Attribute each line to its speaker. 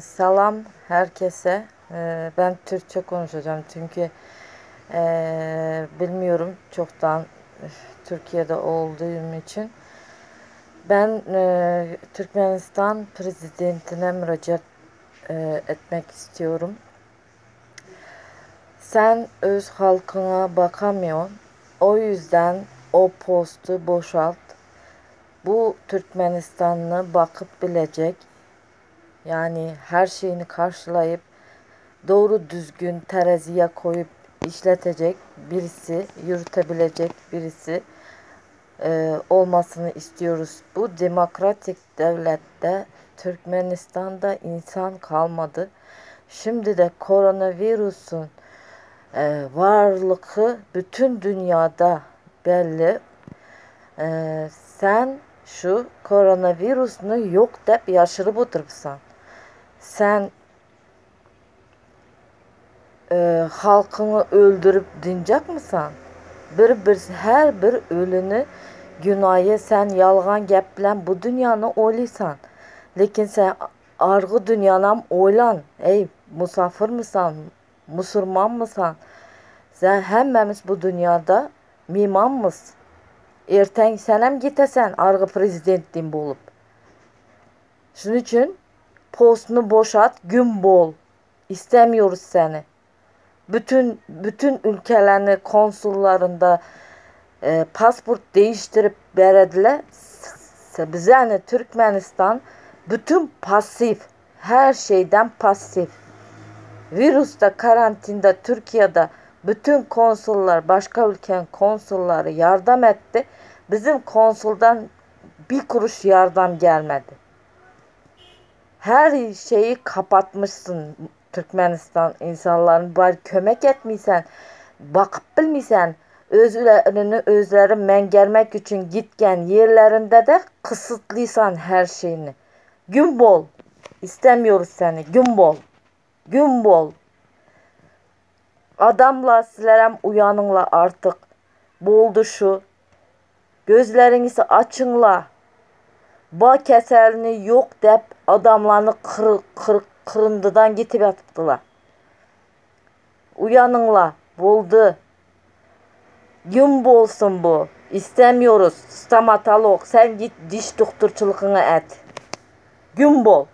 Speaker 1: Salam herkese. Ben Türkçe konuşacağım çünkü bilmiyorum çoktan Türkiye'de olduğum için. Ben Türkmenistan prezidentine müracaat etmek istiyorum. Sen öz halkına bakamıyorsun. O yüzden o postu boşalt. Bu Türkmenistanlı bakıp bilecek yani her şeyini karşılayıp doğru düzgün teraziye koyup işletecek birisi, yürütebilecek birisi olmasını istiyoruz. Bu demokratik devlette Türkmenistan'da insan kalmadı. Şimdi de koronavirüsün varlığı bütün dünyada belli. Sen şu koronavirüsünü yok dep yaşırıp oturupsan. Sen halkını öldürüp dinecek misin? Bir bir her bir ölünü günahı sen yalgan gap bilen bu dünyanı oylaysan. Lekin sen argı dünyanam oylan. Ey musafir mısan? Musulman mısan? Sen hemmemiz bu dünyada mimanmız. Erteng sen hem gitesen argı prezidentliğin bolup. Şunun için postunu boşalt, gün bol. İstemiyoruz seni. Bütün bütün ülkelerini konsullarında pasport değiştirip berediler. Bize hani Türkmenistan bütün pasif, her şeyden pasif. Virüste, karantinda, Türkiye'de bütün konsullar, başka ülkenin konsulları yardım etti. Bizim konsuldan bir kuruş yardım gelmedi. Her şeyi kapatmışsın Türkmenistan insanların. Bari kömek etmiysen, bakıp bilmiysen, özlerini özleri mengermek için gitken yerlerinde de kısıtlıysan her şeyini. Gün bol. İstemiyoruz seni. Gün bol. Gün bol. Adamla sizlerem uyanınla artık. Boldu şu. Gözlerinizi açınla. Ba keselini yok dep adamlarını kır, kır, kırındıdan getirip yatıptılar. Uyanınla. Boldu. Gün bolsun bu. İstemiyoruz. Stomatolog. Sen git diş doktorçuluğunu et. Gün bol.